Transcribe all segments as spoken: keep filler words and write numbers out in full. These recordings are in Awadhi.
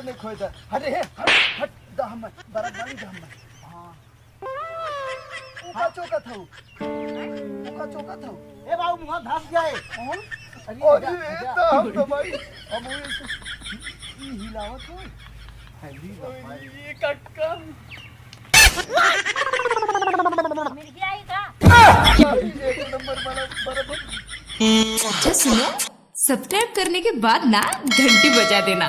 नहीं खोए दा। हट रे, हट, हट, दा हम, बर्फ वाली दा हम। हाँ। ऊ का चौकत हऊ? ऊ का चौकत हऊ? ए बाबू, मुँह धस जाए। हाँ? अरे, अरे, हटा, ए हटा। तो हम तो भाई, अब वो इस-, ई हिलावत हो? अरे बाबा। ये कक्का। मिर्गी आई का? एक नंबर वाला बर्फ। अच्छा सुनो, सब्सक्राइब करने के बाद ना घंटी बजा देना।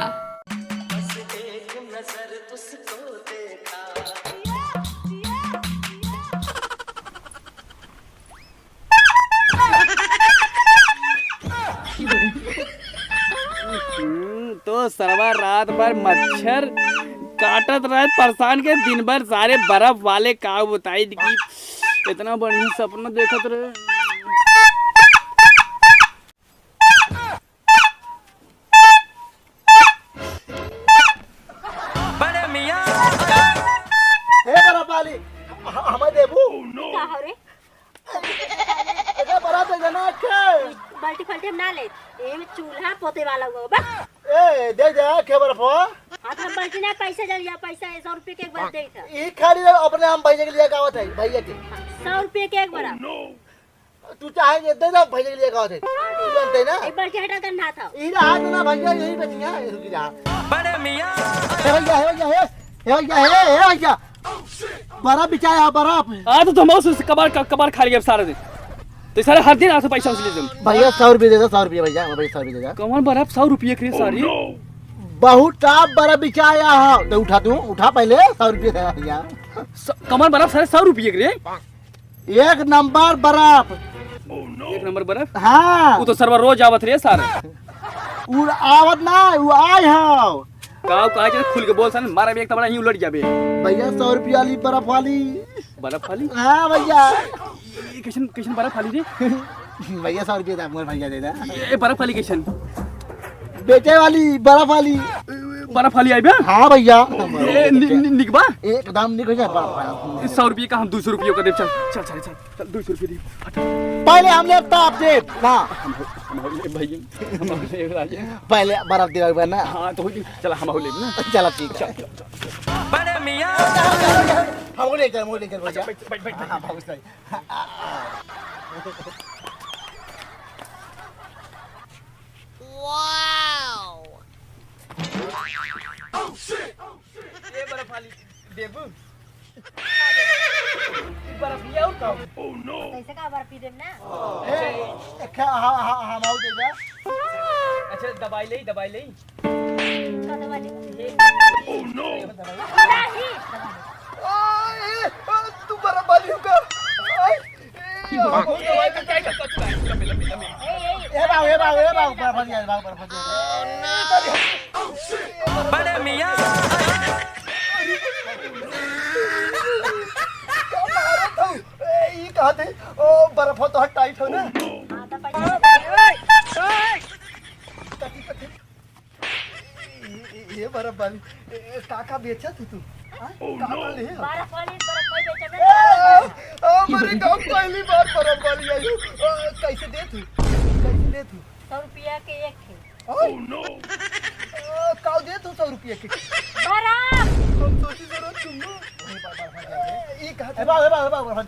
हम्म, तो सरवा रात भर मच्छर काटत रहे, परेशान के दिन भर सारे बर्फ वाले का बताई कि इतना बढ़िया सपना देखत रहे। बड़े मियाँ। ए बर्फ वाली, ह-, हमें देबू? का हो रे? एका बर्फ दे देना के। बाल्टी फाल्टी हम ना ले। एमे चूल्हा पोते वाला हुआ बा। ए, दे दे, के बर्फ हो? हाँ, तो हम बाल्टी ना, पैसा दे दिया, पैसा सौ रुपये के एक बार दे था। ई खाली अपने हम भैया के लिए गावत है, भैया के। सौ रुपये के एक बार। तू चाहे ये दे दे, भैया के लिए गावत है। तू जानते ना? एक बाल्टी हटा कर नहा था। ई रहा ना भैया, यही बचिया, रुक जा। बड़े मियाँ। हे भैया, हे भैया, हे, हे भैया, हे, हे भैया। बर्फ बिचाया, बर्फ। आ, तो तुम उस कबाड़, क-, कबाड़ खा लिया सारे दिन। तो सारे हर दिन आके पैसा वसूली तुम। भैया, सौ रुपये दे दो, सौ रुपये भैया, भैया, सौ रुपये दे दो। कमर बर्फ सौ रुपये के रे सारी। बहुत टॉप बर्फ बिचाया हो। तो उठा तू, उठा पहले, सौ रुपये दे भैया। स-, कमर बर्फ सारे सौ रुपये के रे। एक नंबर बर्फ। एक नंबर बर्फ? हाँ। वो तो सरवा रोज आवत रे सारे। उ आवत ना, उ आय हो। का, का के खुल के बोल सन, मारा भी एक तबड़ा ही उलट जाबे। भैया, सौ रुपया वाली बर्फ वाली। बर्फ वाली? हाँ भैया। ये कैसन, कैसन बर्फ वाली रे? भैया, सौ रुपया दा, मोर भैया दे दा। ये बर्फ वाली कैसन? बेचे वाली, बर्फ वाली। बर्फ वाली आई बे? हाँ भैया। ए, नि-, नि-, निक बा? एकदम निक हो जाए बर्फ वाली। सौ रुपये का हम दो सौ रुपये का देब। चल, चल, चल, चल। चल, दो सौ रुपये दे, हट। पहले हम लेब, तब देब। ना। हम, हम लेब भाई, हम लेब राजा। पहले बर्फ देवे बा ना। हाँ, तो हो जी। चला, हम हो लेब ना। चला, ठीक है। चल, चल, चल, चल। बड़े मियाँ। हम हो ले चल, हम हो ले चल, भैया। बैठ, बैठ, बैठ, बैठ। हाँ, बहुत सही। Wow। ए बर्फ वाली देबू? बर्फिया और का? कैसे का बर्फी देब ना? ए, ए, खा, हा, हा, हा, माऊ दे जा। अच्छा, दवाई ले, दवाई ले। का दवाई ले? नहीं। आ, ए, आ, तू बर्फ वाली हो का? आ, ए, आ, बहुत दवाई का क्या करता तू? लंबे, लंबे, लंबे। ए, ए, ए, बाबू, ए, बाबू, ए, बाबू, बर्फ वाली, बाबू, बर्फ वाली। बड़े मियाँ। का मारत हऊ? ए, ई कहत है, ओ, बर्फ तो हट टाइट हो ना। हाँ, तो पैसा कटी, कटी। ए, ए, ए, बर्फ वाली, ए, ए, का, का बेचत है तू? हाँ? का, का ले हो? बर्फ वाली, बर्फ वाली बेचत है। ए, ओ, मेरे गाँव पहली बार बर्फ वाली आई हूँ। ओ, कैसे दे तू? कैसे दे तू? सौ रुपया के एक है। Oh no! आ, काउ दे तू सौ रुपया के? बर्फ! हम सोची जरूर तुम। ए, बा-, बा-, बा-, बा-, ए, ई कहा ए, बा-, ए, बा-, ए, बा-, बा-, बा-,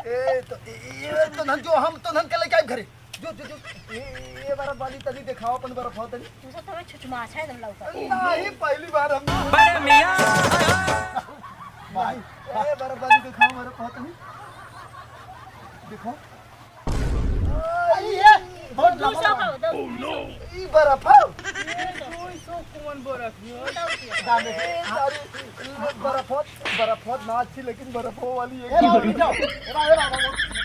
ए, तो, ए, ए, तो नन जो हम तो नन के लेके आइब घरे। जो, जो, जो, ए, ए, बर्फ वाली तनी देखाओ अपन बर्फ हो तनी। तू सब तो हमें छुचमाछा एकदम लौका। नहीं, पहली बार हम। बड़े मियाँ। भाई, ए, बर्फ वाली देखाओ बर्फ हो तनी। देखो। अरे ये, बहुत दो सौ लंबा का, दो सौ। ई बर्फ है? दो सौ कौन बर्फ है? दाम दे। ए, sorry, ई बर्फ, बर्फ ना अच्छी, लेकिन बर्फ वाली है। ए, बाबू, मीठा। ए, बाबू, ए, बाबू,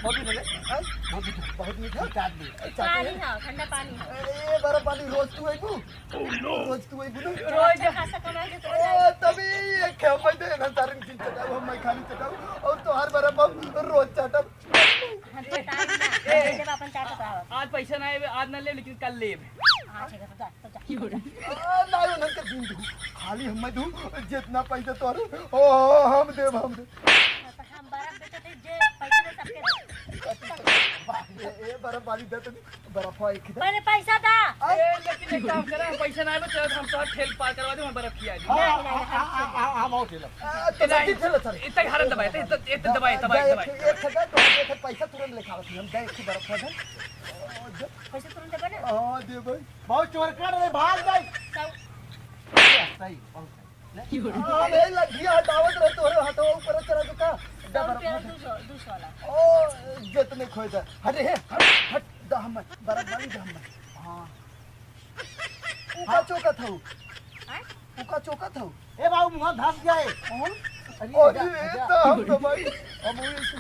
बहुत मीठा है। हैं? बहुत मीठा। बहुत मीठा। चाट दे। चाट दे। पानी है, ठंडा पानी है। ए, बर्फ वाली रोज तू है तू? रोज तू है तू? रोज। अच्छा खासा कमाई के तो ए, तभी ये क्या मैं दे ना तारन की चटाऊ, हम मैं खाली चटाऊ, और तो हर बर्फ हम रोज चाटब। हम बताई ना, ए, हम जब अपन चाचा तो आवत। आज पैसा ना आवे, आज ना लेब, लेकिन कल लेब। हाँ, ठीक है, तो जा, तो जा। आ, ना, उन्हन के दिन दू, खाली हमें दू, जितना पैसा तोरे, ओ, हम देब, हम देब। तो हम बर्फ बेचत है, जे पैसा दे सबके दे। ए, ए, बर्फ वाली दे तो नहीं, बर्फ हो एक ही दे। पहले पैसा दा। ए, लेकिन एक काम करा, हम पैसा ना आवे, चलो हम तोहार ठेल पार करवा दे, हम बर्फ खिया दे। हाँ, नहीं, नहीं, हाँ, हाँ, हाँ, हाँ, हाँ, हम और ठेला। आ, तो इतना, जल्दी ठेला, सर। इतना ही हारन दबाए, इतना, इतना दबाए, दबाए, दबाए। एक, एक सेकंड, तो एक पैसा तुरंत लेके आवत हई, हम दे एक बर्फ खा दे। पैसा तुरंत देबे ना? हाँ, दे भाई। बहुत चोर कर रहे, भाग भाई। सौ। सही, बहुत सही। अरे, लठिया हटावत रहे, तोहरे हथवा ऊपर चढ़ा चुका। सौ रुपया, दू सौ, दू सौ वाला। ओ, जितने खोए दा। हट रे, हट, हट, दा हम, बराबर दा हम। हाँ। उ का चौका था उ? हाँ? उ का चौका था उ? ए बाबू, मुँह धस जाए। कौन? अरे, अरे, आजा, आजा। तो हम तो भाई, हम वो ऐसे,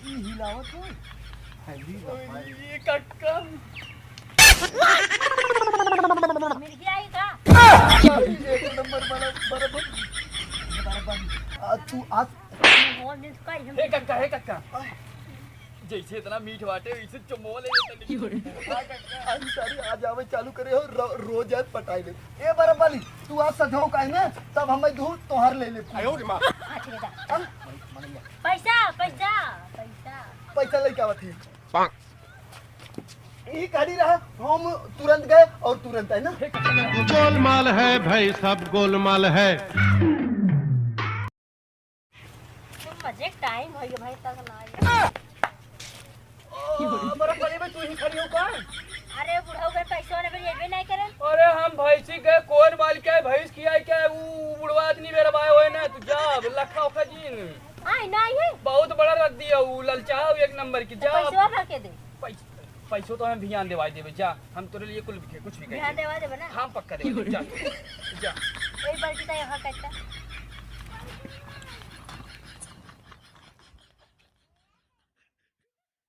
ई हिलावत हो। अरे बाबा। ये कक्का। मिर्गी आई का? एक नंबर वाला बर्फ। बर्फ। आ, तू आज हे कक्का, हे कक्का, जैसे इतना मीठ बाटे, वैसे चुम्बो ले लेते हैं। हाँ कक्का। अरे सारी आज आवे चालू करे हो, रो-, रोज आज पटाई ले। ए बर्फ वाली, तू आज सजो काहे ना, तब हम दू तोहर ले ले। आयो रे माँ। हाँ, ठीक है, जा। हाँ? पैसा, पैसा, पैसा। पैसा लेके आवत है। ई गाड़ी रहा, हम तुरंत गए और तुरंत है ना। गोलमाल है भाई, सब गोलमाल है। तुम मजे टाइम हो गए भाई, तक ना आए। ओ, बड़ा परे में तू ही खड़ी हो का? अरे बुढ़ऊ के पैसवा ना मिल, ये भी नहीं करे। अरे हम भैंसी के कोन बाल के भैंस खियाए के, उ बुढ़वा आदमी मेरा भाई होए ना, तू जा, लखा ओखा जीन। आई ना, आई है। बहुत बड़ा रख दिया, उ ललचाओ एक नंबर की, तो जा। पैसवा भर के दे। पैस-, पैसो तो हम भियान देवाई देबे, जा, हम तोरे लिए कुल भी, कुछ भी भियान कहेंगे। देवाई देबे ना? हम पक्का देवाई देबे, जा, जा। एक बाल्टी तो यहाँ कट्टा।